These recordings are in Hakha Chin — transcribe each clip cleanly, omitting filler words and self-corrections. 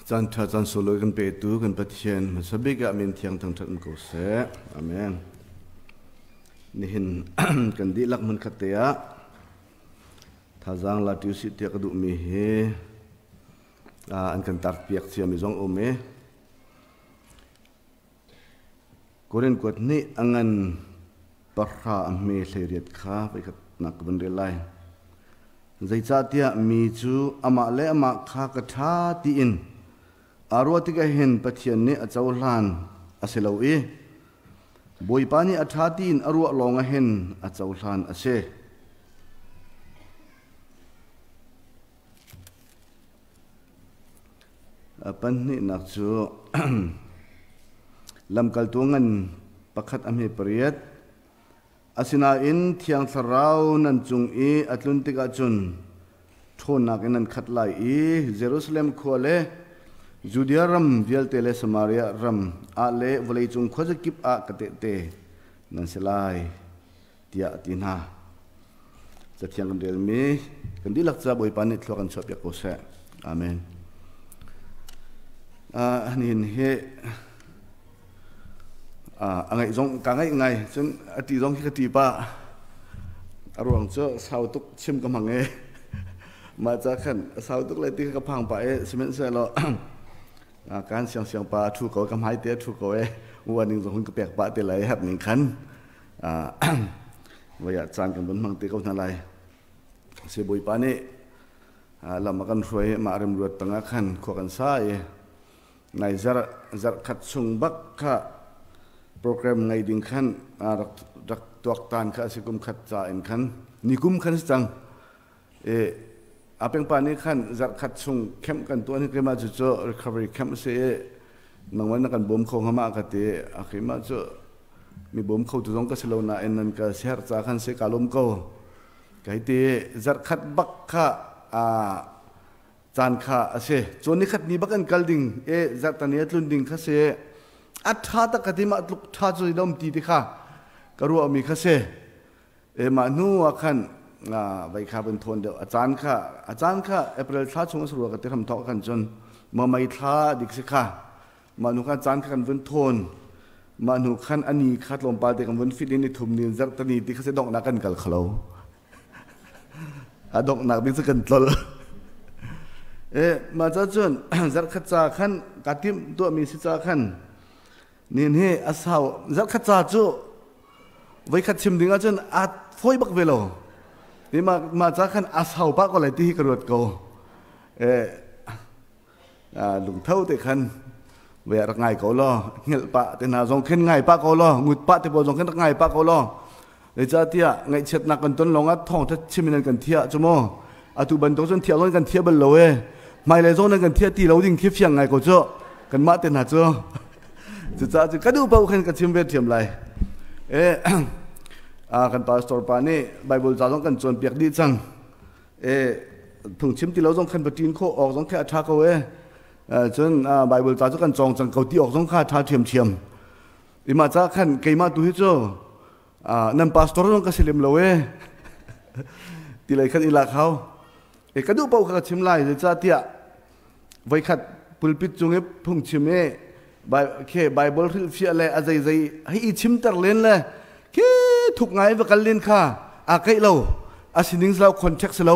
Caan ṭha caan sunglawi kan petu kan Pathian hmasa bik ah min thiang thangṭhat um ko seh. Amen. Nihin kan dihlak hmunkhat te ah thazaang la ṭi usih tiah ka duhmi hi an kan tarpiak ciami zong um i Korin kuat nih a ngan pahra a hme 18 kha voikhatnak ka van rel lai. Zeicahtiah mi cu amah le amah kha ka ṭha tiin aa ruah tikah hin Pathian nih a cohlan a si lo i Bawipa nih a ṭha tiin a ruah lawngah hin a cohlan a si. Pahnihnak cu lamkaltu ngan pakhat a hme pariat. Asinain Thiang Thlarau nan cung i a tlun tikah cun ṭhawnnak in nan khat lai i Jerusalem khua le Judea ram vialte le Samaria ram ah le vawleicung khuazakip ah ka tehte nan si lai, tiah a ti hna. Cathiang kan relmi kan dihlak ca Bawipa nih thlua kan chuahpiak ko seh. Amen. Nihin hi a ngaih zong ka ngaih ngai cun a ti zong khi ka ti pah a ruang cu sau tuk chim ka hmang e mah ca khan a sau tuk le ti ka phang pah e sihmanhsehlaw kan siang siang pa a thu ko ka hmai te a thu ko e uaning zong hun ka pek pah te lai herh ning khan voi ah caan kan vun hmang te ko hna lai se bawipa nih lam a kan hruai mah remruat tangah khan khua kan sa i nai zarh zarh khat chung bak kha program ngei ding khan rak rak tuaktan kha a si kum khat ca in khan ni kum khan si cang e apeng pa nih khan zarh khat chung camp kan tuan hi keimah cu cu recovery camp si i nangmah na kan bawm kho hnga ma ka ti a keimah cu mi bawm kho tu zong ka si lo nain nan ka siher ca khan si ka lawm ko kai ti zarh khat bak kha a caan kha a si cun ni khat ni bak an kal ding e zarhtani a tlun ding kha si a ṭha tak ka ti mah tluk ṭha cu dom ti ti kha ka ruah mi kha si e mah hnu ah khan vai kha ban thawn deuh a caan kha a caan kha April thla chung a si rua ka ti hram thawk khan cun ma mei thla dik si kha mah hnu khan caan kha kan vun thawn mah hnu khan ani kha tlawmpal te kan vun fit in ni thum ni zarhtani ti kha si donghnak kan kal khalo a donghnak ding cu kan tlol e mah ca cun zarhkhat ca khan ka timh tuahmi si ca khan nin hi a sau zarhkhat ca cu voikhat chim ding ahcun a fawi bak ve lo ni mah mah ca khan a sau pah ko lai ti hi ka ruat ko e lungtho te khan ve rak ngai ko law hngelh pah te hna zong khin ngai pah ko law ngut pah te pawl zong khin rak ngai pah ko law zeicahtiah ngaihchiatnak kan ton lawngah thawngtha chim in an kan thiah cu mu atu bantuk cun thiah zong kan thiah bal lo e hmailei zong nan kan thiah ti lo ding khi fiang ngai ko cu kanmah te hna cu cucaah cu ka duh paoh khan ka chim ve ṭhiam lai e kan pastor pa nih Bible ca zong kan cawnpiak dih cang e phungchim ti lo zong khan va ṭin khawh awk zong khi a ṭha ko e cun Bible ca cu kan cawng cang ko ti awk zong kha a ṭha ṭhiamṭhiam ima ca khan keimah tu hi cu nan pastor zong ka si lem lo e ti lei khan i lak hau e ka duh paoh kha ka chim lai zeicahtiah voikhat pulpit cung i phungchim i khi Bible hrilhfiah le a zeizei hei i chimter len le khi thuk ngai va kal len kha aa keih lo a sining si lo context si lo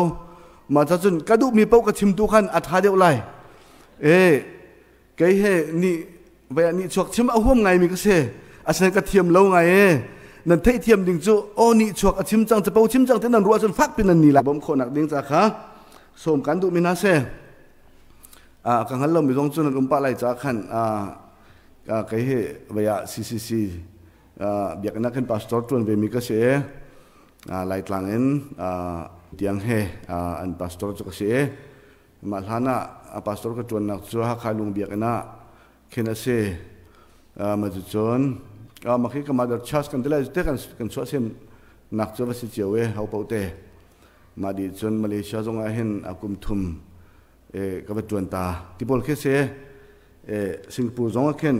mah ca cun ka duhmi paoh ka chim tu khan a ṭha deuh lai e kei he ni vai nih chuak chim a huam ngaimi ka si asinain ka thiam lo ngai e nan theihthiam ding cu aw nih chuak a chim cang capo chim cang te nan ruah cun fak pin nan ni lai bawm khawhnak ding ca kha sawm kan duhmi hna si ka hngal lomi zong cu nan um pah lai ca khan kei hi vei ah CCC biakinn ah khin pastor ṭuan ve mi ka si i Laitlang in tiang he an pastor cu ka si i mah hlan ah pastor ka ṭuannak cu Hakha Lung biakinn ah khin a si. Mah cucun mah khi ka mother church kan ti lai te kan kan chuah sim nak cu va si cio e ho paoh te. Mah dih cun Malaysia zong ah hin a kum thum ka va ṭuan ta ti pawl khi si. Singapore zong ah khin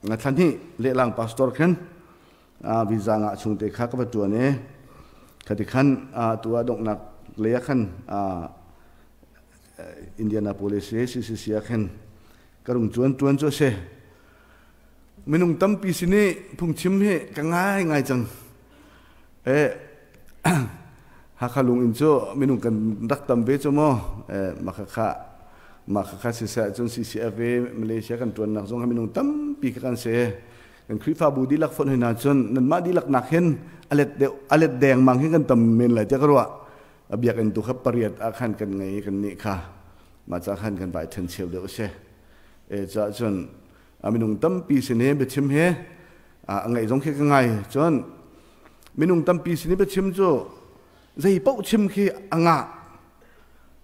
thla hnih lehlang pastor khin visa ngah chung te kha ka va ṭuan i khati khan tu ah donghnak lei ah khan Indianapolis i CCC ah khin. Ka rung cuan tuan cu a si. Minung tampi sin i phungchim hi ka ngai ngai cang. E Hakha lung in cu minung kan rak tam ve cu mu. E makhakha makhakha siseh cun CCF i Malaysia kan tuannak zong minung tampi kha kan si. Kan Khrihfabu dihlak fonh hna cun nanmah dihlak nak hin alet deuh alet deng mang hin kan tam men lai tiah ka ruah. A biakinn tu kha pariat ah khan kan ngei kan nih kha. Mah ca khan kan vai then cheu deuh a si. E caah cun a minung tampi sin hi biachim hi a ngaih zong khi ka ngai. Cun minung tampi sin i biachim cu zei paoh chim khi a ngah.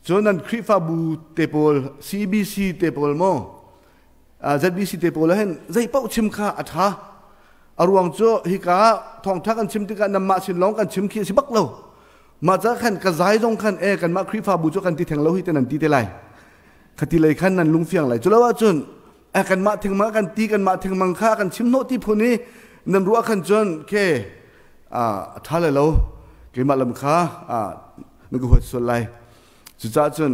Cun nan Khrihfabu te pawl, CBC te pawl maw, ZBC te pawl hin zei paoh chim kha a ṭha. A ruang cu hika thawngṭha kan chim tikah nanmah sin lawng kan chim khi a si bak lo. Mah ca khan ka zai zong khan e kanmah Khrihfabu cu kan ti theng lo hi te nan ti te lai. Khati lei khan nan lungfiang lai. Culo ahcun a kanmah thingmang kan ti kanmah thingmang kha kan chim hnawh ti phun i nan ruah khan cun ke a ṭha le lo keimah lam kha na ka huat sual lai. Cucaah cun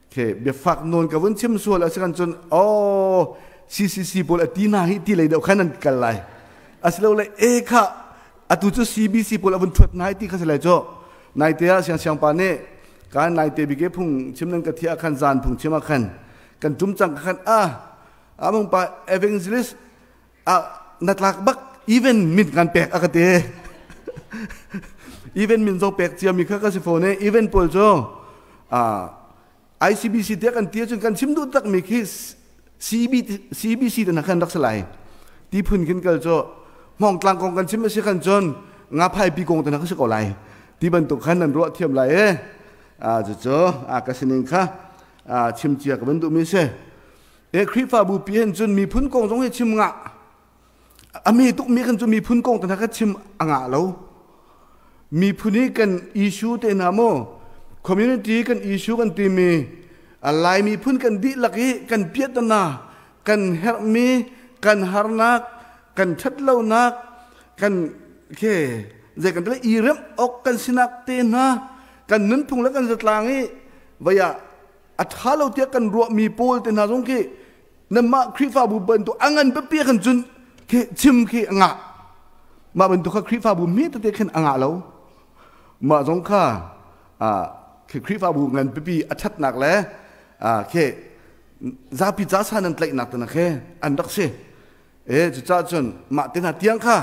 ke biafak nawn ka vun chim sual a si kan cun oh CCC pawl a ti hna hi ti lei deuh khan an kal lai. Asilole e kha atu cu CBC pawl a vun ṭhuat hna hi ti kha si lai cu. Naite ah siang siang pa nih kan naite bike phung chim nan ka thiah khan zan phung chim ah khan kan tum cang khan a among pa evangelist a na tlak bak even min kan pek a ka te even min zo pek cia mi kha ka si phone e even pawl cu a ICBC te kan ti cun kan chim duh tak mi khi CB CBC te na khan rak salai ti phun khin kal cu hmong tlang kong kan chim a si khan cun nga phai pi kong te na ka si ko lai ti bantuk khan nan ruah thiam lai e a cu a ka sining kha chim cia ka van duhmi si. E Khrihfabu pi hin cun miphun kong zong hi chim ngah. A mi tuk mi kan cu miphun kong te hna kha chim a ngah lo. Miphun i kan issue te hna mu community kan issue kan timi Lai miphun kan dihlak i kan piahtana kan herhmi kan harnak kan ṭhatlonak kan khe zei kan i remh awk kan sinak te hna kan nunphung le kan zatlang i vei ah a ṭha lo tiah kan ruahmi pawl te hna zong khi nanmah Khrihfabu bantuk a ngan pipi khan cun khi chim khi a ngah mah bantuk kha Khrihfabu mi tete khin a ngah lo mah zong kha khi Khrihfabu ngan pipi a ṭhatnak le khi zapi ca sa nan tlaihnak te na khi an rak si e cucaah cun mah te hna tiang kha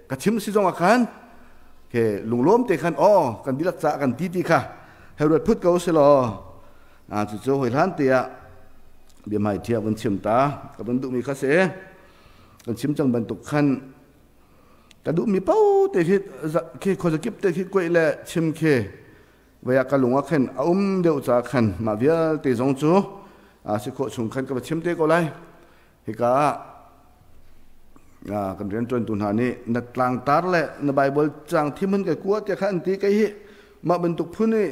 ka chim si zong ah khan ke lunglawm te khan aw kan dihlak caah kan ti ti kha hei ruat phut ko si law cucu hoi hlan te ah biahmai ṭhia vun chim ta ka vun duhmi kha si kan chim cang bantuk khan ka duhmi pau te khi khi khuazakip te khi kuai le chim khi vei ah ka lung ah khan a um deuh ca khan mah vialte zong cu si khawh chung khan ka va chim te ko lai Hika ah kan rianṭuantu hna nih na tlangtar le na Baibal caang thim hin kai kua tiah kha an ti kei hi mah bantuk phun i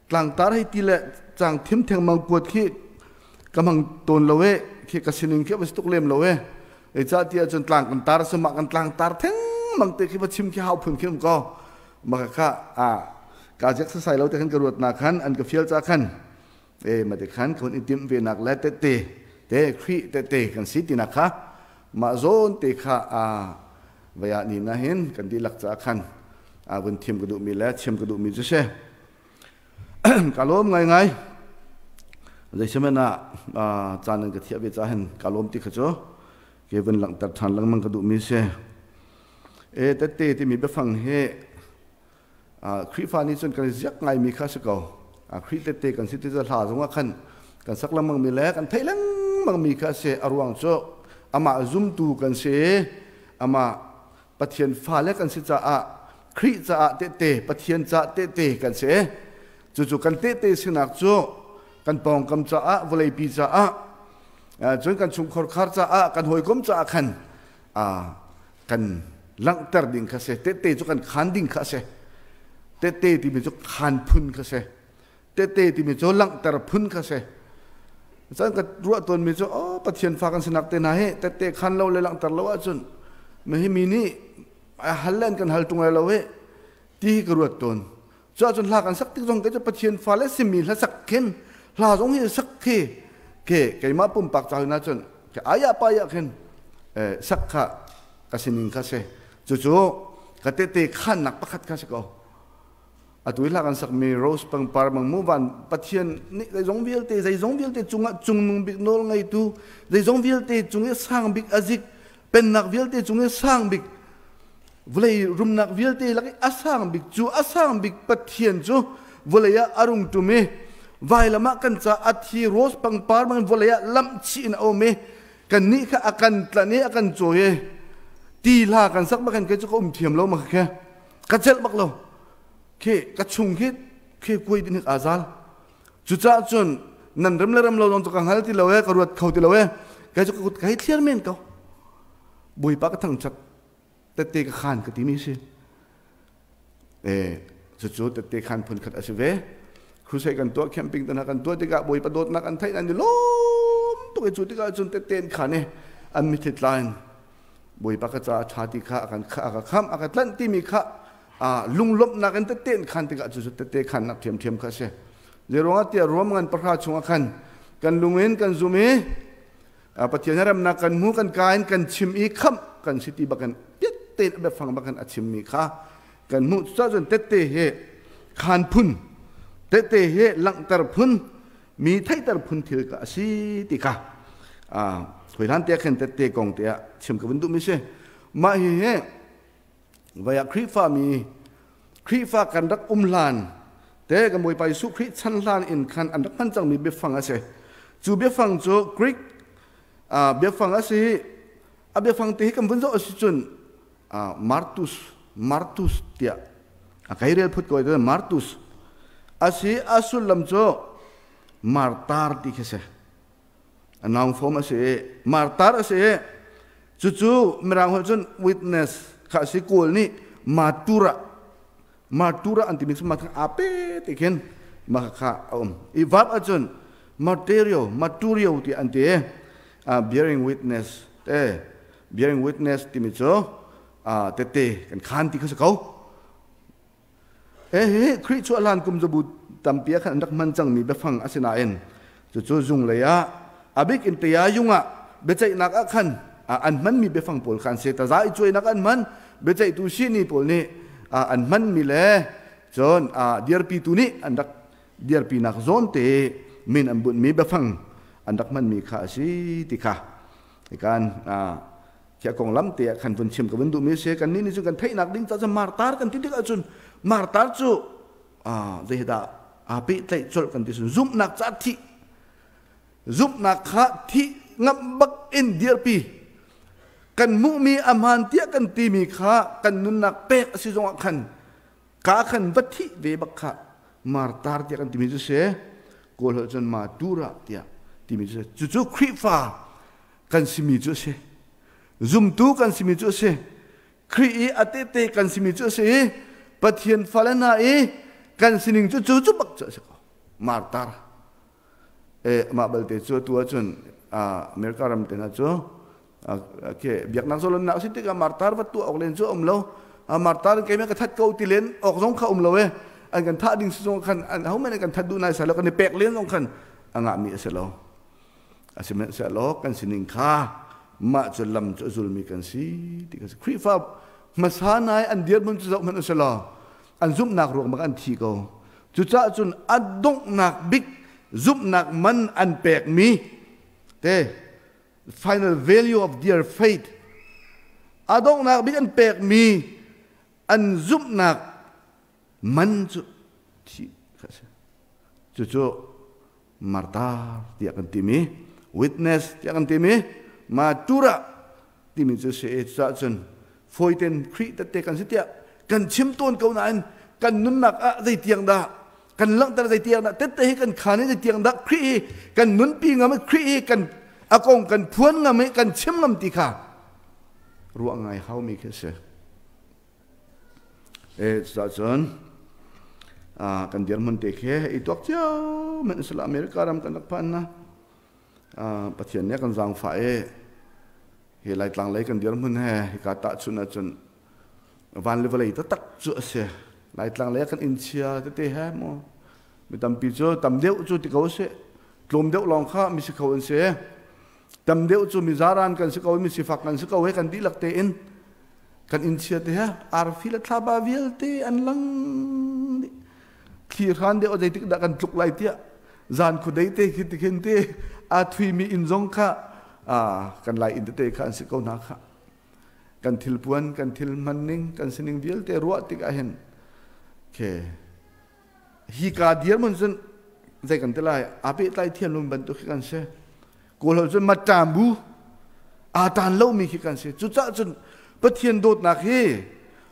tlangtar hei ti le caang thim thengmang kuat khi ka hmang tawn lo e khi ka sining khi a si tuk lem lo e zeicahtiah cun tlang kan tar si mah kan tlangtar thengmang te khi va chim khi hau phun khi um ko mah kha a ka ziak sasai lo te khan ka ruat na khan an ka fial ca khan e mate khan kan i timh ve nak le tette te Khrih tette kan si tinak kha mah zawn te kha a vaya ni na hin kan dihlak ca khan a vun thim ka duhmi le chim ka duhmi cu si ka lawm ngai ngai zeisihmanh ah caan an ka thiah ve ca hin ka lawm ti kha cu ke vun langhter ṭhan lengmang ka duhmi si e tette timi biafang hi Khrihfa nih cun kan i ziak ngaimi kha a si ko. Khrih tette kan si ti cu hla zongah khan kan sak lengmangmi le kan theih lengmangmi kha a si. A ruang cu amah zumtu kan si i amah Pathian fale kan si caah Khrih caah tehte, Pathian caah tehte kan si. Cucu kan tehte sinak cu kan pawngkam caah, vawleipi caah, cun kan chungkhar khar caah, kan hawikom caah khan kan langhter ding kha si tehte cu kan khaan ding kha si tehte timi cu khaan phun kha si tehte timi cu langhter phun kha si caan ka ruah tawnmi cu oh Pathian fa kan sinak te hna hi tehte khaan lo le langhter lo ahcun mi mi nih hal le an kan hal ṭung lai lo hi ti hi ka ruat tawn cu ahcun hla kan sak tik zong ke cu Pathian fale simi hla sak khin hla zong hi sak khi Ke keimah pumpak ca na cun ke aya pa ya khin sak kha ka sining kha se. Cucu ka tete khannak pakhat kha si ko. Atu hla kan sakmi rose pangpar bang mu van Pathian nih zeizong vialte zeizong vialte cungah cungnung bik nawl ngeitu zeizong vialte cung i sang bik azik pennak vialte cung i sang bik vawlei rumnak vialte lak i a sang bik cu a sang bik Pathian cu vawlei ah a rung ṭum i vailam ah kan ca a thi rose pangpar bang vawlei ah lamh chih in a um i kannih kha a kan tlanh i a kan cawi i ti hla kan sak bak in kei cu ka um thiam lo ma kha ka celh bak lo khi ka chung khi khi kuai din aa zal. Cucaah cun nan rem le rem lo zong cu ka hngal ti lo e, ka ruat kho ti lo e, kei cu ka kut ka hei thliar men ko. Bawipa ka thangṭhat, tette ka khan ka timi si. E cucu tette khan phun khat a si ve. Crusade kan tuah, camping te hna kan tuah tikah Bawipa dawtnak an theih, an i lawm tuk i cu tikah cun tette an khan i an mitthli tla in Bawipa ka caah ṭha ti kha a kan a ka khamh, a ka tlanh timi kha lunglawmhnak in tette in khan tikah cucu tette khannak ṭhiamṭhiam kha a si. Zeiruangah tiah ruam ngan pahra chungah khan kan lung in kan zum i Pathian remnak kan hmu, kan ka in kan chim i khamh kan si ti bakin piat tein a biafang bakin a chimmi kha kan hmuh. Cucaah cun tette hi khan phun, tette hi langhter phun, mi theihter phun thil ka a si ti kha hoi hlan te khin tette kong te ah chim ka vun duhmi si. Mah hi hi vai ah Khrihfa mi Khrihfa kan rak um hlan te kan Bawipa Jesuh Khrih chan hlan in khan an rak hman cangmi biafang a si. Cu biafang cu Greek biafang a si. A biafang te hi kan vun zoh a si cun martus martus tiah a kai rel phut ko ai martus a si. A sullam cu martar ti khi si. A noun form a si i martar a si i cucu mirang holh cun witness kha a si. Kawl nih matura matura an timi cu ma kha aa pe ti khin ma kha a um i verb ahcun martyrio marturio ti an ti. Bearing witness te, bearing witness timi cu tete kan khan ti kha si ko. Hihi Khrih chuah hlan kum zabu tampi ah khan an rak hman cangmi biafang a si nain cucu zung lei ah a bik in tayayung ah biaceihnak ah khan an hmanmi biafang pawl kha an si. Taza i cuainak an hman, biaceihtu sihni pawl nih an hmanmi le cun dirpitu nih an rak dirpinak zawn te min an bunhmi biafang an rak hmanmi kha a si ti kha kan Khi a konglam te ah khan vun chim ka vun duhmi a si. Kannih nih cun kan theihnak ding caah cun martar kan ti tikah cun martar cu zei dah aa pehtlaih colh kan ti cun zumhnak ca thih, zumhnak kha thih ngamh bak in dirpi, kan hmuhmi a hmaan tiah kan timi kha kan nunnak pek a si zongah khan ka khan va thih ve bak kha martar tiah kan timi cu si. Kawl holh cun matura tiah timi cu si. Cucu Khrihfa kan simi cu a si, zumtu kan simi cu a si, Khrih i a tehte kan simi cu a si i Pathian fale hna i kan sining cu cu cu bak cu a si ko. Martar e mah balte cu atu ahcun America ram te hna cu ke biaknak zalonnak a si tikah martar va tuah awk len cu um lo. Martar keimah ka that ko ti len awk zong kha um lo e. An kan thah ding si zong khan an ho man kan that duh nai sai lo, kan i pek len zong khan a ngahmi a si lo. Sihmanhsehlaw kan sining kha mah cu lam cu a zulmi kan si ti kan si. Khrihfa hmasa nai an dirhmun cu zoh hmanh u law an zumhnak ruang bak an thi ko. Cucaah cun a donghnak bik zumhnak man an pekmi te, final value of their faith, a donghnak bik an pekmi an zumhnak man cu thih kha a si. Cucu martar tiah kan timi, witness tiah kan timi, matura timi cu si. Cucaah cun fawiten Khrih tette kan si tiah kan chim tawn ko nain kan nunnak ah zeitiang dah kan langhter, zeitiang dah tette hi kan khan i zeitiang dah Khrih hi kan nunpi ngam i Khrih hi kan a kong kan phuan ngam i kan chim ngam ti kha ruah ngai haumi khi a si. E cucaah cun kan dirhmun te khi i tuak cio men sila America ram kan rak phan na Pathian nih kan zaangfah i hi Laitlang lei kan dirhmun he hika tahchun ahcun van le vawlei taktak cu a si. Laitlang lei kan inn chia tete he mu mi tampi cu tam deuh cu ti ko sih. Tlawm deuh lawng kha mi si kho an si. Tam deuh cu mi zaran kan si ko, mi sifak kan si ko he kan dihlak tein kan inn chia te he arfi le thlapa vialte an lang dih. Thli hran deuh zeitik dah kan tluk lai tiah zan khudei te khi tikhin te a thui mi inn zong kha kan lai inn tete kha an si ko hna kha. Kan thil puan, kan thil hman ning, kan sining vialte ruah tik ah hin ke hi ka dirhmun cun zei kan ti lai aa pehtlai thiam lomi bantuk khi kan si. Kawl holh cun matṭam bu aa taan lomi khi kan si. Cucaah cun Pathian dawtnak hi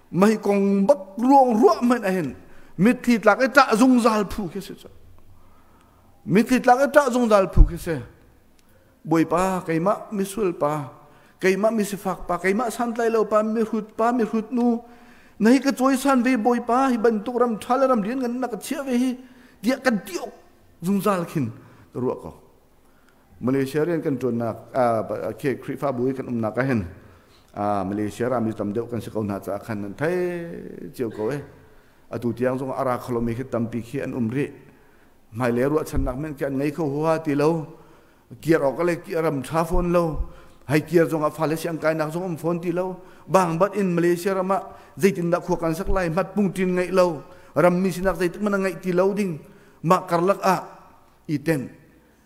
mei kong bak ruang ruah hmanh ahhin mitthli tlak i ṭah zungzal phu khi si cu. Mitthli tlak i ṭah zungzal phu khi si. Bawipa keimah misual pa, keimah misifak pa, keimah santlai lo pa, mihrut pa, mihrut nu, na hi ka cawisan ve Bawipa hi bantuk ram ṭha le ram rian ngan na ka chiah ve hi tiah kan ti awk zungzal khin ka ruah ko. Malaysia rian kan ṭuannak khi Khrihfabu i kan umnak ah hin Malaysia rami tam deuh kan si ko hna caah khan nan thei cio ko e. Atu tiang zong a ra kholomi khi tampi khi an um rih. Hmailei ruahchannak men khi an ngei kho huaha ti lo. Kir awk le ram ṭha fawn lo. Hai kir zong ah fale siang kainak zong um fawn ti lo. Bangbat in Malaysia ram ah zeitindah khua kan sak lai hmat pungṭin ngeih lo. Rammi sinak zeitik hmanh ngeih ti lo ding. Mah karlak ah i tenh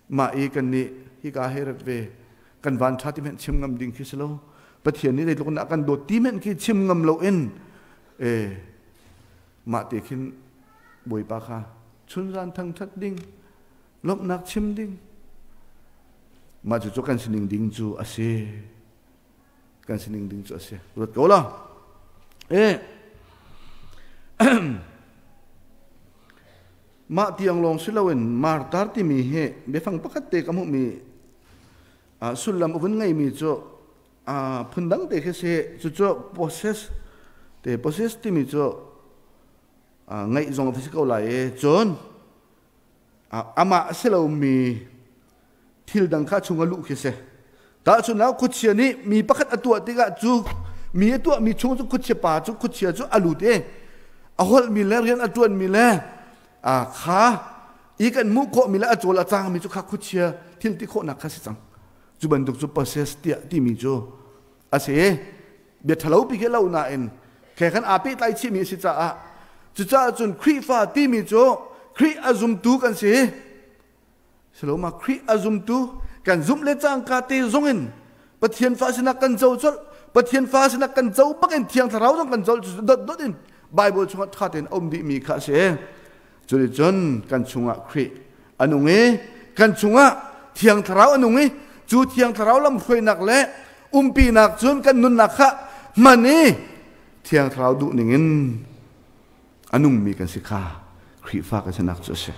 mah i kan nih hika he rat ve kan van ṭha ti hmanh chim ngam ding khi si lo. Pathian nih zeitluk in a kan dawt ti hmanh khi chim ngam lo in e mah te khin Bawipa kha chunzan thangṭhat ding lawmhnak chim ding mah cucu kan sining ding cu a si kan sining ding cu a si ruat ko la e mah tiang lawng si loin martar timi hi biafang pakhat te ka hmuhmi sullam a vun ngeimi cu phundang te khi si. Cucu possess te possess timi cu ngeih zong a si ko lai i cun amah a si lomi thil dang kha chung a luh khi si. Tahchunhnak khuachia nih mi pakhat a tuah tikah cu mi a tuahmi chung cu khuachia pa cu khuachia cu a lut i a holhmi le rian a ṭuanmi le kha i kan hmuh khawhmi le a cawl a cangmi cu kha khuachia thil ti khawhnak kha si cang. Cu bantuk cu possess tiah timi cu a si. Bia ṭhalo pi khi lo nain khe khan aa pehtlai chihmi a si caah cucaah cun Khrihfa timi cu Khrih a zumtu kan si. Siloma Khrih a zumtu kan zumh le cangka te zongin Pathian fa sinak kan co colh. Pathian fa sinak kan co bakin Thiang Thlarau zong kan co dot dot in Bible chungah ṭha tein a um dihmi kha a si. Cuticun kan chungah Khrih a nung i kan chungah Thiang Thlarau a nung i cu Thiang Thlarau lamhruainak le umpinak cun kan nunnak kha hman i Thiang Thlarau duh ningin a nungmi kan si kha Khrihfa kan sinak cu a si.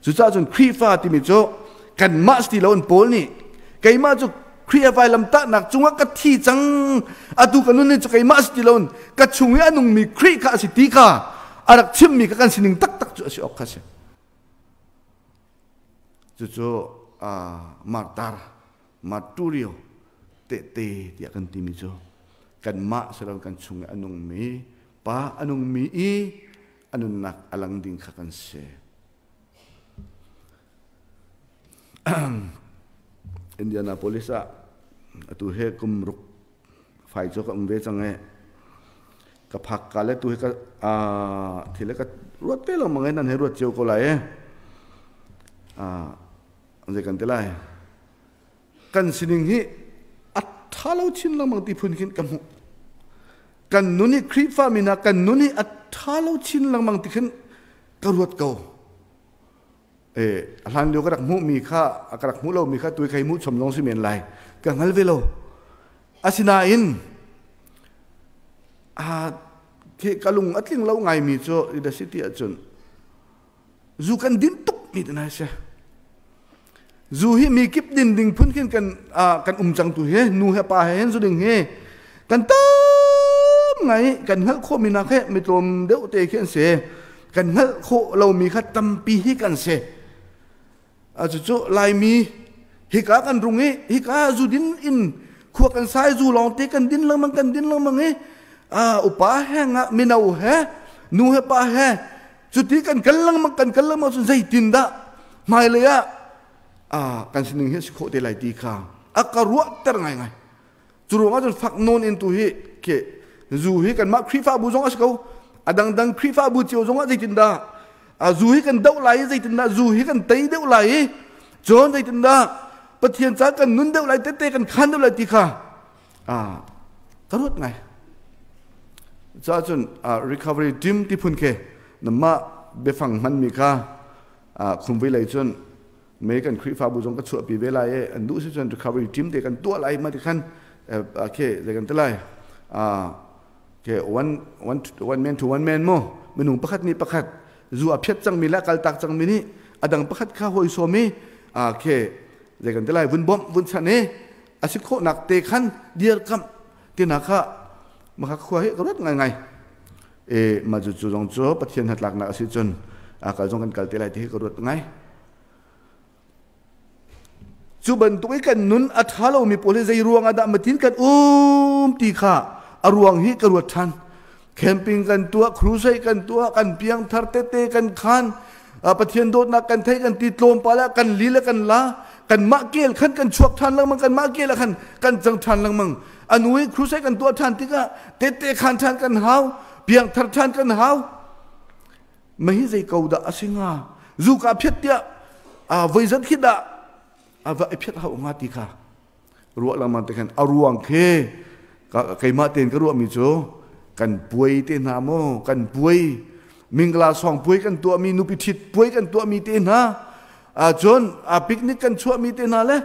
Cucaah cun Khrihfa timi cu kanmah si ti loin Paul nih keimah cu Khrih a vailamtahnak cungah ka thi cang atu ka nun cu keimah si ti loin ka chung i a nungmi Khrih kha a si ti kha a rak chimmi kha kan sining taktak cu a si awk kha si. Cucu martar marturio tehte tiah kan timi cu kanmah si lo kan chung i a nungmi pa a nungmi i a nunnak a lang ding kha kan si. Indianapolis ah atu he kum ruk fai cu ka um ve cang e. Ka phak ka le tu he ka thil ka ruat te lengmang e nan he ruat cio ko lai e. Zei kan ti lai. Kan sining hi a ṭha lo chin lengmang ti phun khin ka hmuh. Kan nun hi Khrihfa mi hna kan nun hi a ṭha lo chin lengmang ti khin ka ruat ko. E a hlan lio ka rak hmuhmi kha ka rak hmuh lomi kha tui kai hmuh chom zong si men lai ka hngal ve lo. Asinain a ka lung a tling lo ngaimi cu the city ahcun zu kan din tuk mi te si. Zu hi mi kip din ding phun khin kan kan um cang tu hi nu he pa he hin zu ding hi kan tam ngai kan hngalh khawh mi nak he mi tlawm deuh te khi an si. Kan hngalh khawh lomi kha tampi hi kan si. A cucu Laimi hika kan rung i hika zu din in khua kan sai zu lawng te kan din lengmang kan din lengmang i upa he nga mino he nu he pa he cuti kan kal lengmang kan kal lengmang cun zeitin dah hmailei ah. A kan sining hi si khawh te lai ti kha a ka ruahter ngaingai. Cu ruangah cun fak nawn in tu hi ke zu hi kanmah Khrihfabu zong a si ko. A dangdang Khrihfabu cio zong ah zeitindah a zu hi kan doh lai i zeitindah zu hi kan tei deuh lai i cun zeitindah Pathian ca kan nun deuh lai tete kan khan deuh lai ti kha a ka ruat ngai. Ca cun recovery team ti phun ke namah biafang hmanmi kha khumvui lei cun me kan Khrihfabu zong ka chuahpi ve lai i an duh si cun recovery team te kan tuah lai ma ti khan ke zei kan ti lai ke one one one man to one man mu minung pakhat nih pakhat zu a phiat cangmi le kaltak cangmi nih a dang pakhat kha hawi sawm i ke zei kan ti lai vun bawmh vun chan i a si khawhnak te khan dirkamh tina kha maka khua hi ka ruat ngai ngai e ma cu cu zong cu Pathian hnatlaknak a si cun a kal zong kan kal te lai ti hi ka ruat ngai. Cu bantuk i kan nun a ṭha lomi pawl hi zei ruang ah dah matin kan um ti kha a ruang hi ka ruat ṭhan. Camping kan tuah, crusade kan tuah, kan piangthar tete kan khan, Pathian dawtnak kan thei kan ti tlawmpal ah kan li le kan la, kanmah kel khan kan chuak ṭhan lengmang, kanmah kel ah khan kan cang ṭhan lengmang. Anu i crusade kan tuah ṭhan tikah tete khan ṭhan kan hau, piangthar ṭhan kan hau. Mei zei ko dah a si hnga? Zu ka phiat tiah voi zat khi dah a va i phiat hau hnga ti kha ruah lengmang te khan a ruang khi keimah tein ka ruahmi cu kan puai te hna maw kan puai mingla song puai kan tuahmi nupi ṭhit puai kan tuahmi te hna cun a picnic kan chuahmi te hna le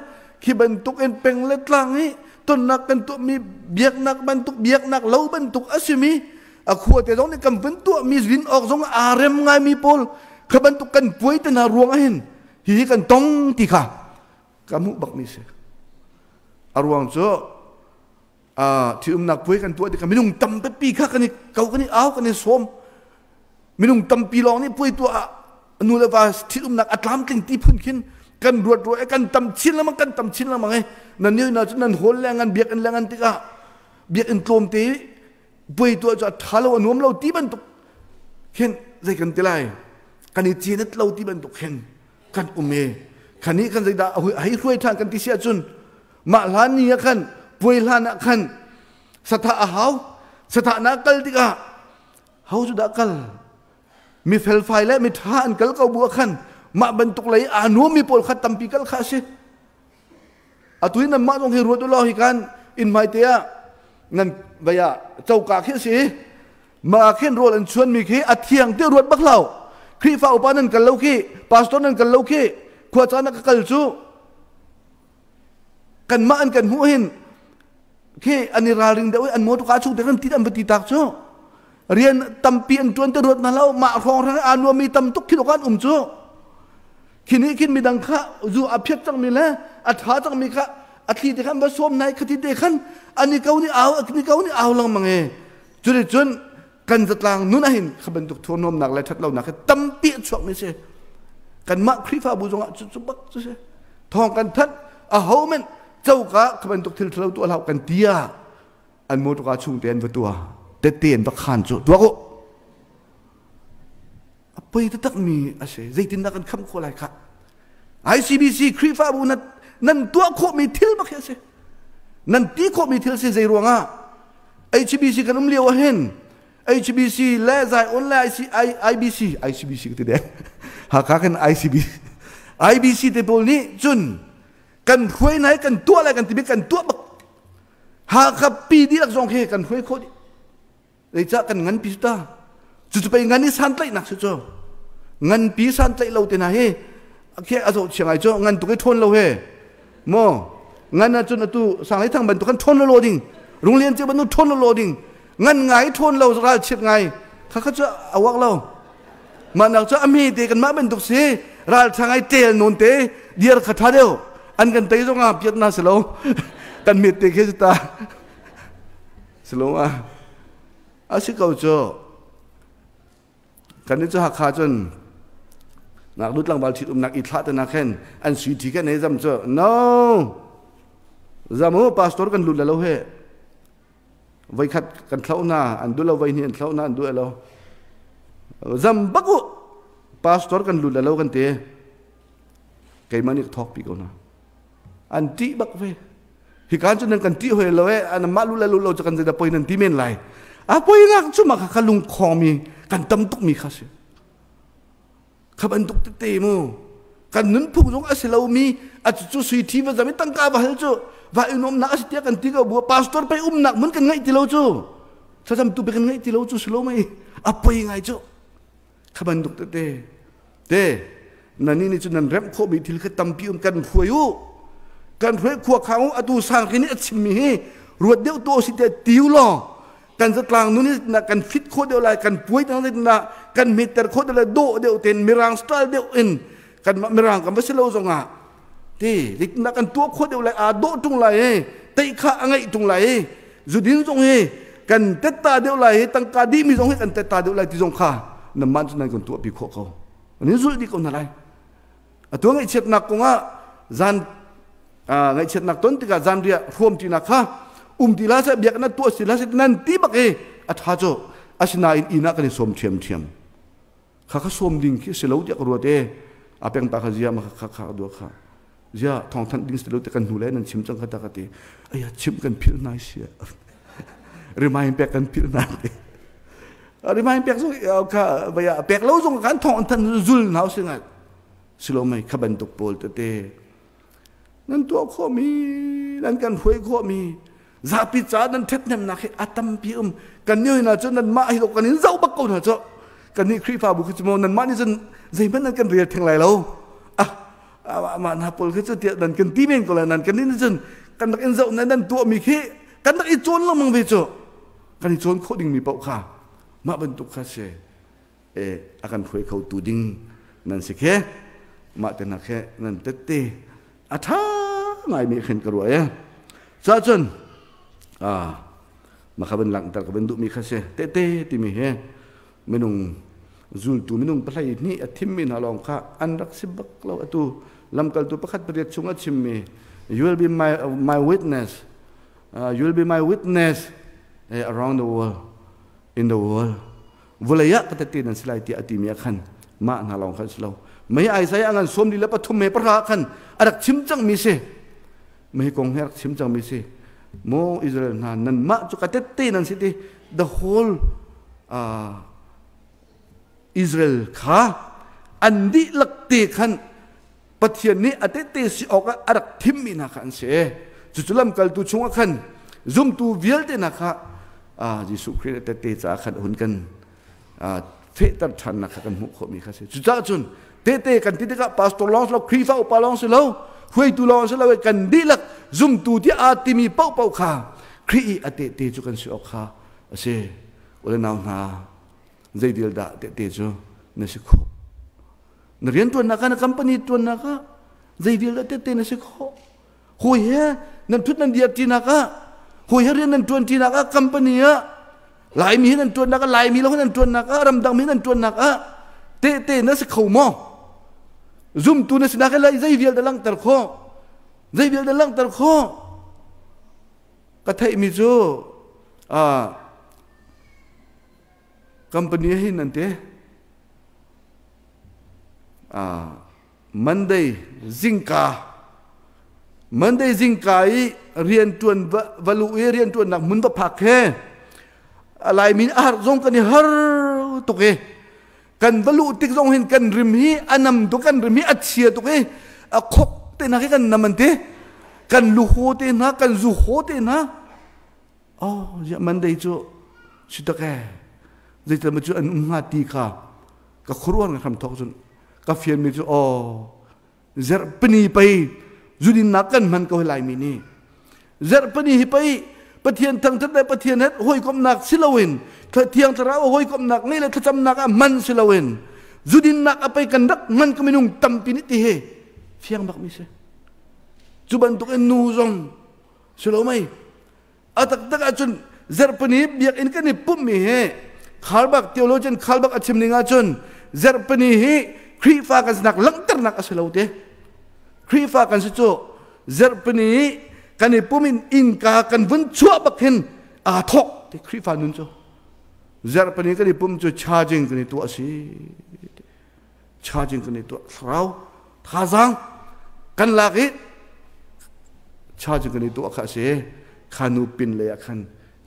khi bantuk in peng le tlang i tonnak kan tuahmi biaknak bantuk biaknak lo bantuk a simi a khua te zong nih kan vun tuahmi zin awk zong aa rem ngaimi pawl kha bantuk kan puai te hna ruang ahhin hihi kan tong ti kha ka hmuh bakmi si. A ruang cu ṭhitumnak puai kan tuah tikah minung tampi kha kan i ko kan i au kan i sawm. Minung tampi lawng nih puai tuah ah nu le va ṭhitumnak a tlamtling ti phun khin kan ruat ruat kan tam chin lengmang kan tam chin lengmang i nan ni na cu nan hall le ngan biakinn le ngan tikah biakinn tlawmte puai tuah cu a ṭha lo a nuam lo ti bantuk khin zei kan ti lai kan i cenet lo ti bantuk khin kan um i khan i kan zeidah a hei hruai ṭhan kan ti si ahcun mah hlan ni ah khan puai hlan ah khan sathah a hau sathah na kal tikah ho cu dah kal mi felfai le mi ṭha an kal ko bu ah khan mah bantuk lei aa nuammi pawl kha tampi kal kha a si. Atu hi nanmah zong hi ruat u law hi kan inn hmaite ah nan vei ah coka khi a si. Mah ah khin rawl an chuanmi khi a thiang ti ruat bak hlah. Khrihfa upa nan kal lo khi, pastor nan kal lo khi, khua caan ah ka kal cu kanmah an kan hmuh hin khi an i ralring deuh i an motor ka chung te kan ti an va ti tak cu rian tampi an tuan te ruat na lo mah hrawng hrang aa nuami tam tuk khi an um cu. Khi nih khin midang kha zu a phiat cangmi le a ṭha cangmi kha a thli te khan va sawm nai khati te khan an i ko nih au an i ko nih au lengmang e. Cuticun kan zatlang nun ahhin kha bantuk thurhnawmnak le ṭhatlonak hi tampi a chuakmi si. Kanmah Khrihfabu zongah cu cu bak cu si. Thawng kan thanh a ho men coka kha bantuk thil ṭhalo tuah hlah kan ti ah an motorka chung te an va tuah tette an va khan cu tuak u. A poi taktakmi a si. Zeitindah kan khamh khawh lai khah? ICBC Khrihfabu nan, nan tuah khawhmi thil bak hi a si. Nan ti khawhmi thil si zei ruangah HBC kan um lio ah hin HBC le Zion le IC, I, IBC ICBC ka ti deng Hakha kan ICBC IBC te pawl nih cun kan hruai nai kan tuah lai kan ti kan tuah bak Hakha pi dihlak zong khi kan hruai khawh dih. Zeicah kan nganpi cu ta? Cucu pei ngan i santlaihnak si cu. Nganpi santlaih lo te hna hi khi a zoh chia ngai cu ngan tuk i ṭhawn lo he. Maw ngan ahcun atu sanglei thang bantuk kan ṭhawn lo lo ding. Runglian cio bantuk ṭhawn lo lo ding. Ngan ngai ṭhawn lo ral chiat ngai. Kha kha cu a uak lo. Mah nak cu a hme te kanmah bantuk si ral ṭha ngai ṭel nawn te diar kha ṭha deuh. An kan tei zong ah piat na si lo. Kan met te khi cu ta. Silo ah a si ko cu kan cu Hakha cun ngaknu tlangval ṭhit umnak i thlah te nak khin an sui ṭhi kan ei zam cu no zam u pastor kan lut le lo he voikhat kan thloh na an duh lo voi hnih an thloh na an duh lo zam bak u pastor kan lut le lo kan ti. Keimah nih ka thawk pi ko hna. An ṭih bak ve. Hi kan cu nan kan ṭih hoi lo e, an mah lu le lu lo cu kan zeidah poi nan ti men lai. A poi nak cu mah kha lungkhong mi kan tam tuk mi kha si. Kha bantuk tete mu. Kan nunphung zong a si lomi a cu sui thi va zam i tangka va hal cu va in umnak a si tiah kan ti ko bu pastor pei umnak mun kan ngaih ti lo cu thlacam tu pe kan ngaih ti lo cu si lo mei a poi ngai cu kha bantuk tete te nani nih cun nan remh khawhmi thil kha tampi um kan hruai u kan hruai khua khang u atu sang khi nih a chimmi hi ruat deuh tu si te tiu law kan zatlang nun hi na kan fit khawh deuh lai kan puai tang na kan hmetter khawh deuh lai dawh deuh ten mirang style deuh in kan mirang kan va si lo zongah ti na kan tuah khawh deuh lai aa dawh tung lai e tei kha a ngeih tung lai e zudin zong hi kan tetta deuh lai hi tangka dih mi zong hi kan tetta deuh lai ti zong kha na man cu nan kan tuah pi khawh ko an in zulh dih ko hna lai atu ngaihchiatnak kongah zan ngaihchiatnak ton tikah zan riah hrawm ṭinak kha um ti la seh biakinn tuah si la seh nan ti bak i a ṭha cu asinain inn ah kan i sawm ṭhiamṭhiam kha kha sawm ding khi si lo tiah ka ruat e a peng pa kha zia ma kha kha dua kha zia thawng thanh ding si lo te kan hnu le nan chim cang kha ta ka ti aya chim kan philh nai sia remind pek kan philh na te remind pek zong kha vaya pek lo zong kan thawng than zul nau si ngai silo mei kha bantuk pawl tete nan tuah khawhmi nan kan hruai khawhmi zapi ca nan ṭhathnemnak hi a tampi um kan nih hna cu nanmah hi kan in zoh bak ko hna cu kan nih Khrihfabu khi cu maw nanmah nih cun zeihmanh nan kan rel theng lai lo ah mah hna pawl khi cu tiah nan kan ti men ko lai nan kan nih cun kan rak in zoh nan nan tuahmi khi kan rak i cawn lengmang ve cu kan i cawn khawh dingmi paoh kha mah bantuk kha si e a kan hruai kho tu ding nan si khe mah te nak he nan tette a ṭha ngaimi khin ka ruah e cahcun ma kha ban langhter ka ban duhmi kha si tete timi he minung zultu minung pahlei hnih a thimmi hna lawng kha an rak si bak lo atu lamkaltu pakhat pariat chung a chimmi you will be my, my witness you will be my witness around the world in the world Vawlei ah ka tette nan si lai tiah a timi ah khan mah hna lawng khan si lo. Mei Isaiah ngan sawm li le pathum me pahra khan a rak chim cangmi si. Mei kong hi a rak chim cangmi si. Maw Israel hna nanmah cu ka tette nan si ti the whole Israel kha an dihlak te khan Pathian nih a tette si awkah a rak thimmi hna kha an si. Cucu lamkaltu chungah khan zumtu vialte hna kha Jesuh Khrih tette caah khan hun kan fehter ṭhannak kha kan hmuh khawhmi kha si. Cucaah cun tete kan ti tikah pastor lawng si lo, Khrihfa upa lawng si lo, hruaitu lawng si lo, kan dihlak zumtu tiah aa timi paohpaoh kha Khrih i a tehte cu kan si awk kha a si. Ule nau hna, zeidil dah tehte cu na si khawh? Na rianṭuannak ah na company ṭuannak ah zei vialte tette na si khawh. Hawi he nan ṭhut nan dir ṭinak ah hawi he rian nan ṭuan ṭinak ah company ah Laimi he nan ṭuannak ah Laimi lo he nan ṭuannak ah ramdang mi nan ṭuannak ah tehte na si kho maw? Zumtu na sinak he zei vialte langhter khawh. Zei vialte langhter khawh. Ka theihmi cu company hin an ti. Monday zingka Monday zingka i rianṭuan va luh i rianṭuannak hmun va phak he Laimi a har zong kan i har tuk i kan va luh tik zong hin kan rim hi a nam tuk kan rim hi a chia tuk i a khok te hna khi kan nam an ti kan lu haw te hna kan zu haw te hna Oh, ziah Monday cu si tak ee. Zeital ma cu an um hnga ti kha ka khuaruah nga hram thawk cun ka fianmi cu oh zerhpani pei zudinnak kan hman ko lai mi nih zerhpani hi pei Pathian thangthat le Pathian he hawikomhnak si loin thiang thlarau hawikomhnak ngei le thlacamnak ah hman si loin zudinnak a pei kan rak hman ka minung tampi nih ti hi fiang bak mi si cu bantuk in nu zong si lo mei a taktak ahcun zarhpini biakinn kan i pumhmi hi Khalbak theologian Khalbak a chim ning ahcun zarhpini hi Khrihfa kan sinak langhternak a si lo te Khrihfa kan si cu zarhpini kan i pum in innka kan vun chuah bak hin aa thawk ti Khrihfa nun cu zarhpini kan i pum cu charging kan i tuah a si charging kan i tuah thlarau thazaang. Kan lak i charge kan i tuah kha a si. Kha nu pin lei ah khan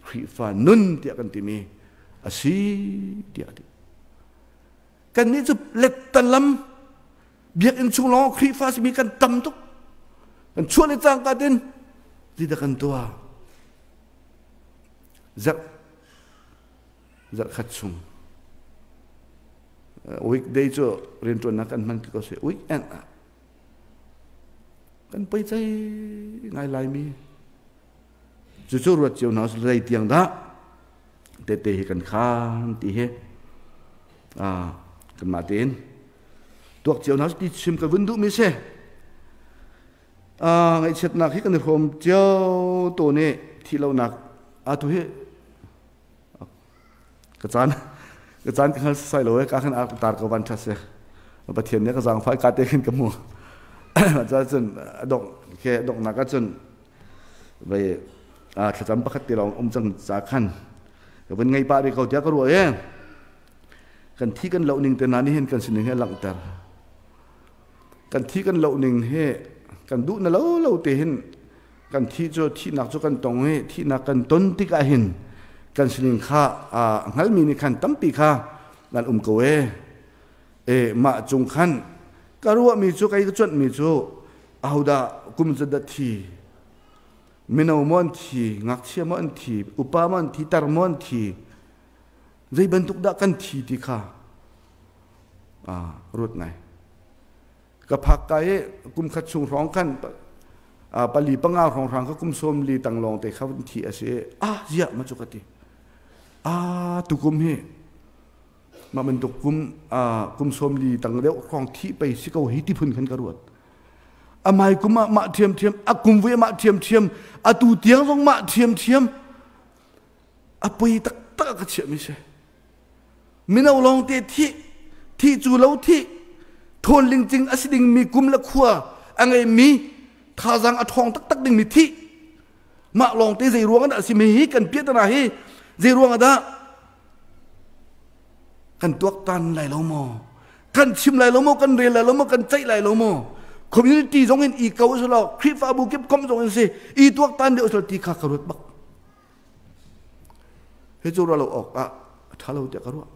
Khrihfa nun tiah kan timi a si tiah a ti. Kannih cu lettalam biakinn chung lawng Khrihfa simi kan tam tuk. Kan chuah le cangka tin zeidah kan tuah? Zarh zarhkhat chung weekday cu rianṭuannak kan hman ko si weekend ah kan pei cei ngai laimi cucu ruat cio hna zei tiang dah tete hi kan khan ti hi kanmah tein tuak cio hna ti chim ka vun duhmi si. Ngaihchiatnak hi kan i hrawm cio tawn i thih lonak atu hi ka caan ka caan ka hngal sai lo e ka khan tar ko van tha se. Pathian nih ka zaangfah ka te khin ka mu ca cun dok ke doknak ah cun vei thlacam pakhat te lawng um cang ca khan ka vun ngei pah rih ko tiah ka ruah e. Kan thi kan loh ning te hna nih hin kan sining he langhter. Kan thi kan loh ning hi kan duh na lo lo te hin kan thi cu thihnak cu kan tong i thihnak kan ton tikah hin kan sining kha hngalmi nih khan tampi kha nan um ko e. E mah cung khan ka ruahmi cu kei ka cuanhmi cu ahodah kum cu dah thi, mino maw an thi, ngakchia maw an thi, upa maw an thi, tar maw an thi, zei bantuk dah kan thi ti kha ruat ngai. Ka phak ka i kum khat chung hrawng khan pali panga hrawng hrang ka kum 40 tang lawng te kha thi a si. Ah, ziah ma cu ka ti. Ah, tukum hi mah bantuk kum kum 40 tang deuh hrawng thi pei si ko hi ti phun khan ka ruat. Amai kum ah mah thiam thiam, a kum vui mah thiam thiam, atu tiang zong mah thiam thiam. A poi taktak ka chiah mi si. Mino lawng te thi thi cu lo thi thawn lingcing a si ding mi kum le khua a ngei mi thazaang a ṭhawng taktak ding mi thi mah lawng te zei ruang dah a si mi hi kan piahtana hi zei ruang dah kan tuaktan lai lo maw, kan chim lai lo maw, kan rel lai lo maw, kan ceih lai lo maw? Community zong in i ko usulaw, Khrihfabu kip kom zong in si i tuaktan deuh usulaw ti kha ka ruat bak. Hi cu ruah lo awk ah a ṭha lo tiah ka ruah.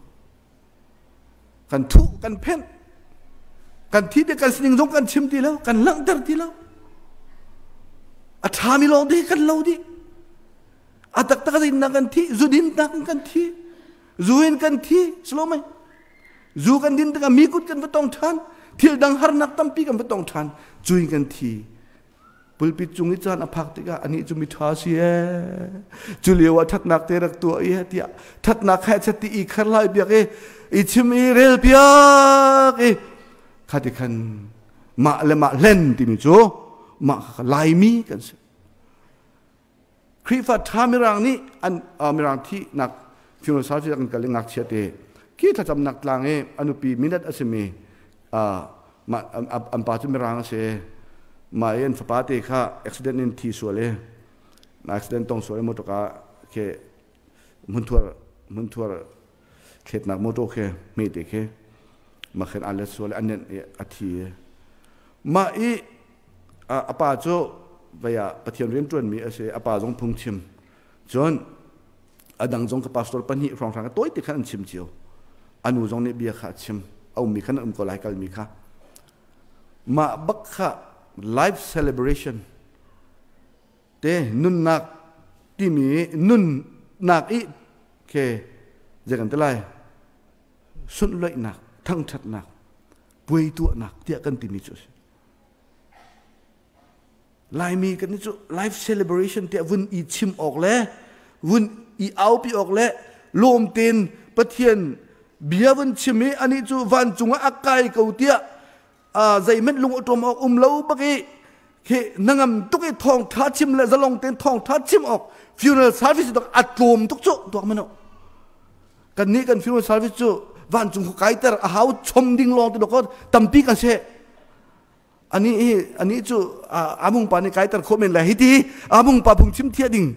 Kan thuh, kan phenh, kan thi te kan sining zong kan chim ti lo, kan langhter ti lo. A ṭhami lawng te kan lo dih. A taktak in kan thi, zudin nak in kan thi, zu in kan thi, silo mei. Zu kan din tikah mi kut kan va tong ṭhan, thil dang harnak tampi kan va tong ṭhan, cu in kan thi. Pulpit cung i caan a phak tikah anih cu miṭha si ee, cu lio ah ṭhatnak te rak tuah i tiah ṭhatnak kha chat ti i khar lai biak i i chim i rel piak i kha ti khan mah le mah hlen timi cu mah kha Laimi kan si. Khrihfa ṭha Mirang nih an Mirang thihnak funeral service kan kal i ngakchia te khi thlacamnak tlang i a nupi minat a simi an pa cu Mirang a si. Mah i an fapa te kha accident in thi sual i accident tong sual i motor ka khi hmunthuar hmunthuar thletnak motor khi hme te khi mah khin an let sual i an nenh i a thi. Mah i a pa cu vei ah Pathian rianṭuanmi a si. A pa zong phungchim. Cun a dang zong ka pastor pahnih hrawnghrang tawi te khan an chim cio. A nu zong nih bia kha a chim. A ummi khan an um ko lai kalmi kha. Mah bak kha life celebration te nunnak timi nunnak i ke zei kan ti lai sunhlawihnak, thangṭhatnak, puai tuahnak tiah kan timi cu a si. Laimi kan cu life celebration tiah vun i chim awk le vun i aupi awk le lawm tein Pathian bia vun chim i anih cu vancung ah a kai ko tiah zeihmanh lung awṭawm awk um lo bak i khi nangam tuk i thawngṭha chim le zalong tein thawngṭha chim awk funeral service dok a tlawm tuk cu tuak mano. Kan nih kan funeral service cu vancung khu kaiter a hau chom ding lawng ti dok tampi kan se. Ani hi ani cu amung pa nih kaiter khawh men lai hi ti amung pa phung chim thiah ding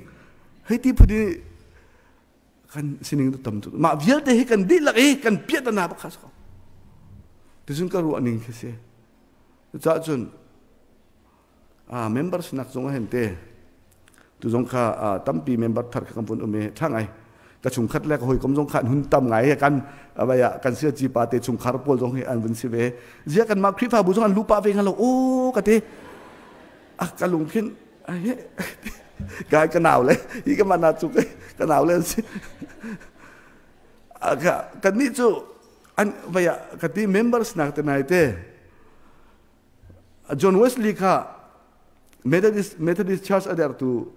hei ti phun i kan sining tu tam tuk. Mah vialte hi kan dihlak i kan piah ta na bak kha. Ticun ka ruah ning khi si. Cucaah cun. Member sinak zong ah hin te tu zong kha tampi member thar kha kan vun um i tha ngai ka chungkhat le ka hawikom zong kha an hun tam ngai kan abaya kan sia chi pa te chungkhar pawl zong hi an vun si ve zia kan mah Khrihfabu zong an lupa ve nga lo o ka te a ka lungkhin kai ka nau le hi ka mana chu ka nau le si kan nih cu an vaya ka ti members nak te nai te John Wesley kha Methodist Methodist Church a dertu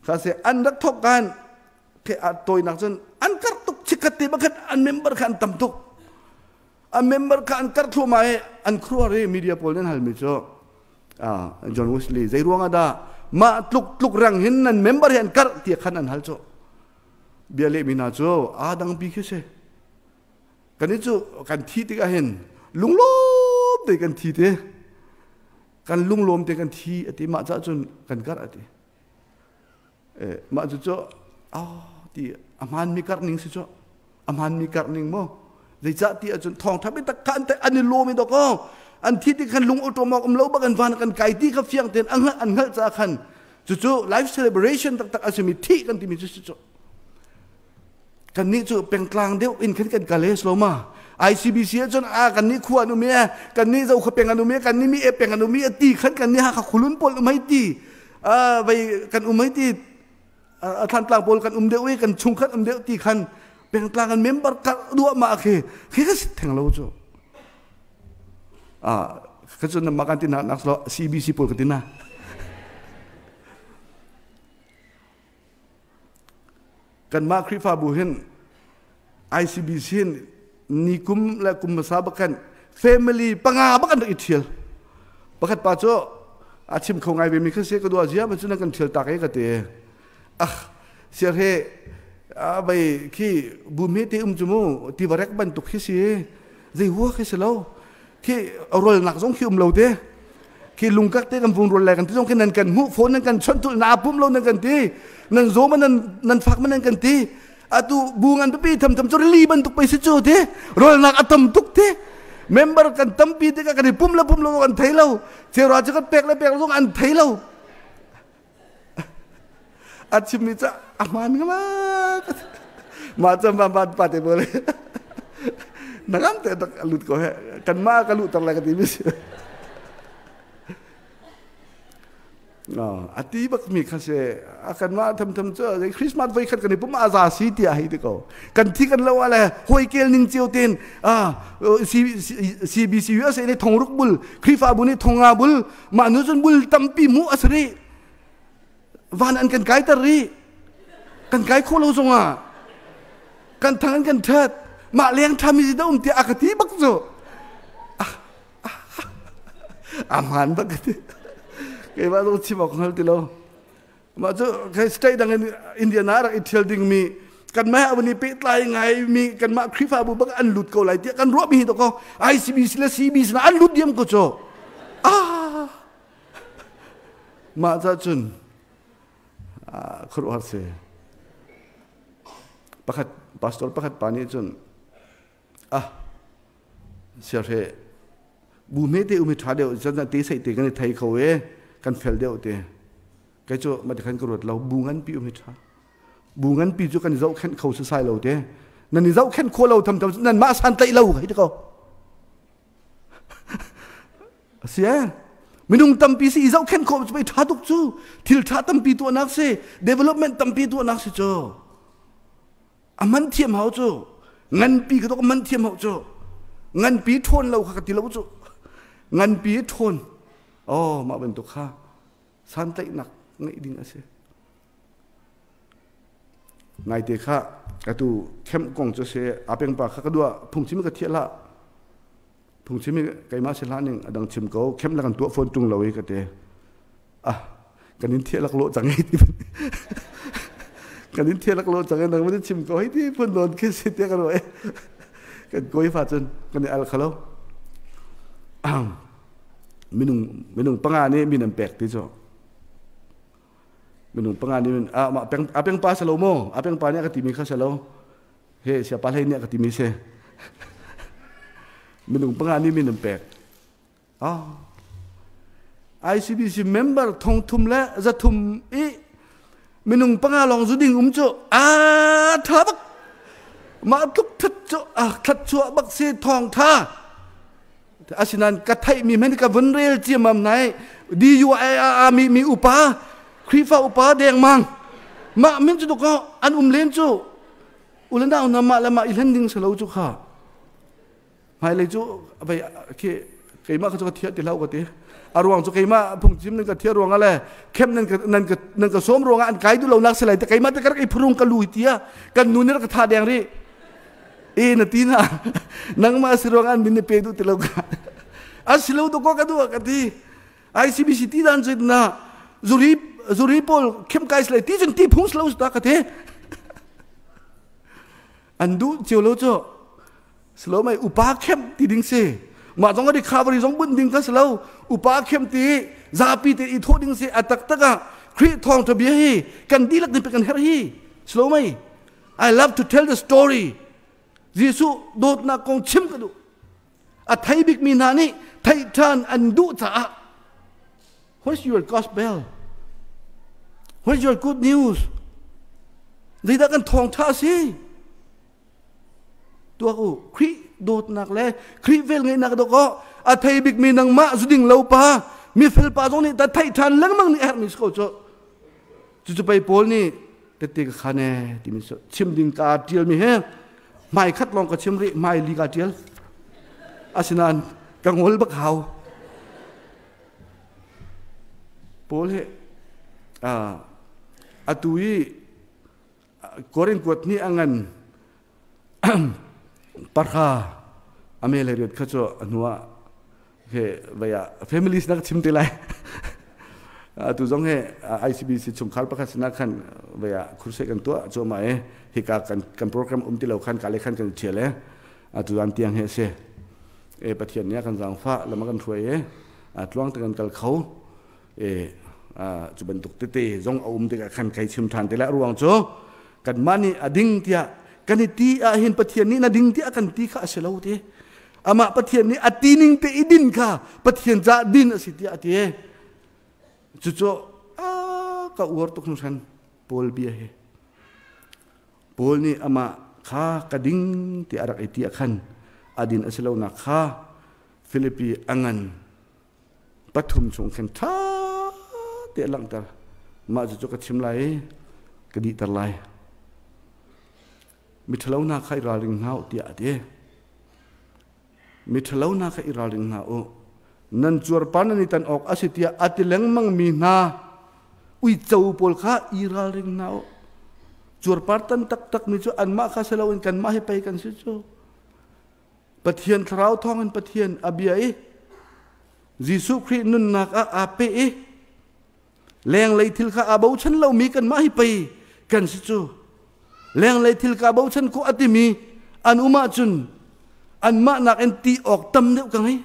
kha se an rak thok kan ke a toinak cun an kar tuk chikhat te bakhat an member kha an tam tuk an member kha an kar thluahmah i an khuaruah i media pawl nan halmi cu John Wesley zei ruangah dah mah tluk tluk rang hin nan member hi an karh tiah khan an hal cu bia lehmi hna cu aa dang bi khi si kan i cu kan thi tikah hin lunglawm te kan thi te kan lunglawm te kan thi ati mah cah cun kan karh ati mah cu cu ti a hmaanmi karh ning si cu a hmaanmi karh ning maw zeicah ti ahcun thawngṭha biatak kha an an i lawm i dawkaw an thi ti khan lung awṭawm awk um lo bak an van kan kai ti kha fiang tein an hngalh an hngalh caah khan cucu life celebration taktak a simi thih kan timi cu si cu kannih cu pengtlang deuh in khan kan kal e sloma ICBC ahcun a kannih khua an um e kannih zo kha peng an um e kannih mi e peng an um e ti khan kannih ha kha khulun pawl um hei ti vei kan um hei ti a thlantlang pawl kan um deuh i kan chungkhat um deuh ti khan pengtlang an member kar duah ma khi khi ka theng lo cu a ka cun ma kan tin nak lo CBC pawl ka tin na kanmah Khrihfabu hin ICBC hin ni kum le kum hmasa bakan family panga bakan rak i thial pakhat pa cu a chim kho ngai ve mi kha se ka dua zia ma cu nan kan thial tak e ka te ah siar he a bai khi bu me te um chu mu ti varek bantuk khi si zei hua khi si lo khi rol nak zong khi um lo te khi lungkak te kan vung rol lai kan ti zong khi nan kan hmuh phone nan kan chon tul na pum lo nan kan ti nan zo ma nan nan fak ma nan kan ti atu bu ngan pipi tham tham chu li bantuk pe si chu te rol nak atam tuk te member kan tampi te ka kan i pum la pum lo kan thei lo chera chu kan pek le pek lo an thei lo a chimmi ca a hmaan nga ma ma cam ma ma pa te bole nangam te tak lut ko he kan ma ka lu tar lai ka ti mi si a ti bak mi kha se a kan ma tham tham chu Christmas voi khat kan i pum a za si ti a hei ti ko kan thi kan lo ale hoi kel ning chiu tin a CBC USA ni thongruk bul Khrifabu ni thonga bul mah nu cun bul tampi mu a si rih van an kan kaiter rih kan kai khawh lo zongah kan thang an kan ṭhat mah leng ṭhami si da um tiah a ka ti bak cu a hmaan bak ka ti keimah zong chim awk hngal ti lo mah cu state dang in Indiana rak i ṭhial dingmi kanmah a i pehtlai ngai mi kanmah Khrihfabu bak an lut ko lai tiah kan ruah mi hi to ko ICBC le CBC na an lut diam ko cu ah mah ca cun khuaruahhar si pakhat pastor pakhat pa nih cun ah siarhe bu hme te umi ṭha deuh cun te sei te kan i thei kho e kan fel deuh te kei cu mati khan ka ruat lo bu nganpi um hi ṭha bu nganpi cu kan i zohkhenh kho sasai lo te nan i zohkhenh kho lo tham tham nan mah san tlaih lo hei ti ko asi e minung tampi si i zohkhenh khawh cu pei ṭha tuk cu thil ṭha tampi tuahnak si development tampi tuahnak si cu a man thiam hau cu nganpi ka tok man thiam hau cu nganpi ṭhawn lo kha ka ti lo cu nganpi ṭhawn oh mah bantuk kha santlaihnak ngeih ding a si. Ngaite kha atu khem kong cu si apeng pa kha ka dua phungchim ka thiah hlah phungchim keimah si hlah ning adang chim ko khem la kan tuah phone tung lo i ka te ah kan in thiah lak lo cang hei ti kan in thiah lak lo cang nang man chim ko hei ti phun non khi si te kan ro kan koi fa cun kan i al khalo minung minung panga nih min an pek ti cu minung panga nih min ah mah peng a peng pa salo maw a peng pa nih a ka timi kha salo he sia pa hlei nih a ka timi si minung panga nih min an pek ah. ICBC member thong thum le za thum i minung panga lawng zu ding um cu a tha bak mah tluk that cu a that chuah bak si thong tha asinan ka theih mi men ka vun rel ciamam nai DUIA mi mi upa Khrihfa upa dengmang mah min cu ko an um len cu ulanau na mah le mah i hlen ding salo cu kha hmailei cu vei khi keimah kha cu ka thiah ti hlah ka ti a ruang cu keimah phungchim nan ka thiah ruangah le khem nan ka nan ka nan ka sawm ruangah an kai duh lo nak si lai te keimah te ka rak i phurung ka lu tia kan nu nih rak ka tha deng ri e na ti na nangmah si ruangah an min ni pe duh ti lo ka a si lo to ko ka duh ka ti ICBC ti dan cun na zuri zuri pawl khem kai slai ti cun ti phung slo ta ka ti an duh cio lo cu silo mai upa khem ti ding si mah zong a recovery zong bunh ding ka si lo upa khem ti zapi te i thawh ding si a taktak ah Khrih thawngtha bia hi kan dihlak din pe kan herh hi silo mai I love to tell the story Jesuh dawtnak kong chim ka duh a thei bikmi hna nih theih ṭhan an duh caah what's your gospel what's your good news zeidah kan thawngṭha a si tuak u Khrih dawtnak le Khrih vel ngeihnak dawk aw a thei bikmi nangmah zuding lo pa mifel pa zong nih ta theih ṭhan lengmang nih a herhmi si ko cu cucu pei Paul nih tette ka khan e timi chim ding ka ṭialmi he hmai khat lawng ka chim rih hmai li ka ṭial asinain ka ngol bak hau Paul he atu i Korin kuat nih a ngan parha ame le riat kha cu a hnuah he vei ah families na ka chim te lai atu zong he ICBC chungkhar pakhat sinah khan vei ah khurse kan tuah cu ma e hika kan kan program um ti lo khan ka le khan kan thial e atu zan tiang he se e pathian nih kan zangfa lama kan hruai e tluang te kan kal kho e cu bantuk tete zong a um tikah khan kai chim ṭhan te lai ruang cu kanmah nih a ding tiah kan i ti ah hin Pathian nih na ding tiah kan ti kha a si lo ti amah Pathian nih a ti ning te i din kha Pathian caah din a si tiah a ti cucu a ka uar tuk hringhran Paul bia hi Paul nih amah kha ka ding tiah a rak i ti ah khan a din a si lonak kha Filipi a ngan pathum chung khin ṭha te a langhter mah cucu ka chim lai i ka dihter lai miṭhalo hna kha i ralring hna u tiah a ti miṭhalo hna kha i ralring hna u nan cuarpar nan i tan awk a si tiah a ti lengmang mi hna uico pawl kha i ralring hna u cuarpar tan taktak mi cu anmah kha si loin kanmah hi pei kan si cu Pathian thlarau thawngin Pathian a bia i Jesuh Khrih nunnak ah aa peh i lenglei thil kha aa bochan lomi kanmah hi pei kan si cu lenglei thil ka bochan khawh a timi an um ahcun anmah nakin ti awk tam deuh ka ngei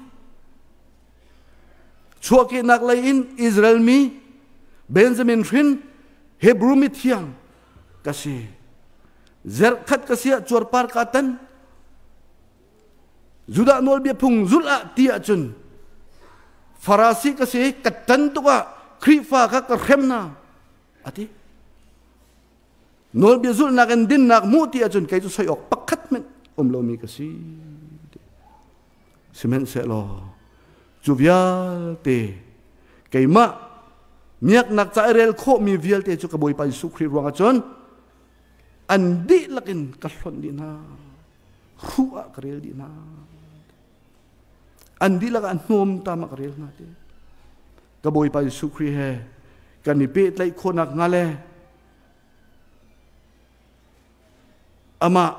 chuahkehnak lei in Israel mi Benjamin hrin Hebrew mi thiang ka si zerkhat ka si ah cuarpar ka tan Judah nawlbia phung zulh ah ti ahcun Farasi ka si ka tan tuk ah Khrihfa kha ka hrem hna a ti nawlbia zulhnak in dinnak hmuh ti ahcun kei cu soi awk pakhat hmanh um lomi ka si Sihmanhsehlaw cu vialte keimah miaknak ca i rel khawhmi vialte cu ka Bawipa Jesuh Khrih ruangah cun an dihlak in ka hlonh dih hna. Hruh ah ka rel dih hna. An dihlak ah hnawmtam ah ka rel hna ti. Ka Bawipa Jesuh Khrih he kan i pehtlaih khawhnak hnga le Amah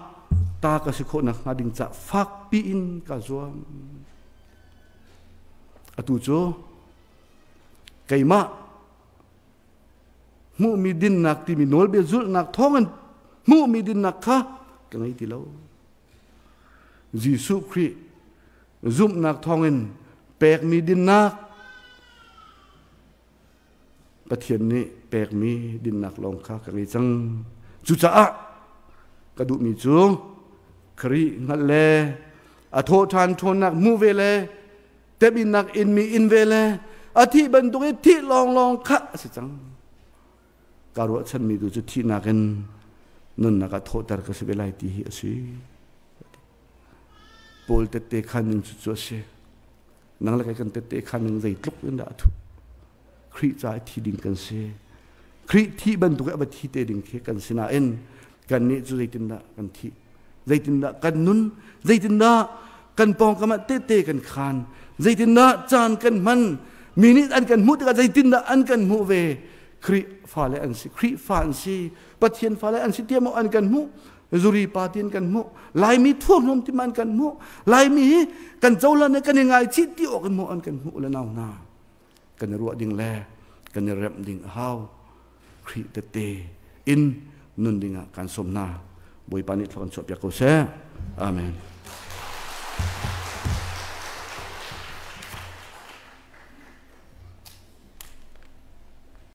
ta ka si khawh nakhnga ding cah fakpi in ka zuam. Atu cu keimah hmuhmi dinnak timi nawlbia zulhnak thawngin hmuhmi dinnak kha ka ngei ti lo. Jesuh Khrih zumhnak thawngin pekmi dinnak Pathian nih pekmi dinnak lawng kha ka ngei cang. Cucaah ka duhmi cu Khrih hngalh le a thawhṭhan ṭhawnnak hmuh ve le temhinnak inmi in ve le A thih bantuk i thih lawnglawng kha a si cang. Ka ruahchanmi tu cu thihnak in nunnak ah thawhter ka si ve lai ti hi a si. Paul tette khan ning cu cu a si. Nang le kai kan tette khan ning zeitluk in dah a thuh. Khrih ca i thi ding kan si. Khrih thih bantuk i a va thi te ding khi kan si nain kannih cu zeitindah kan thih? Zeitindah kan nun? Zeitindah kan pawngkam ah tette kan khan? Zeitindah caan kan hman? Mi nih an kan hmuh tikah zeitindah an kan hmuh ve? Khrih fale an si, Khrihfa an si, Pathian fale an si tiah maw an kan hmuh? Zuri pa ti an kan hmuh, Laimi thurhnawm ti ma an kan hmuh, Laimi hi kan cohlan i kan i ngaichih ti awk in maw an kan hmuh le nau hna? Kan i ruah ding le kan i remh ding a hau. Khrih tette in nun dingah kan sawm hna. Bawipa nih thluak an chuahpiak ko seh. Amen.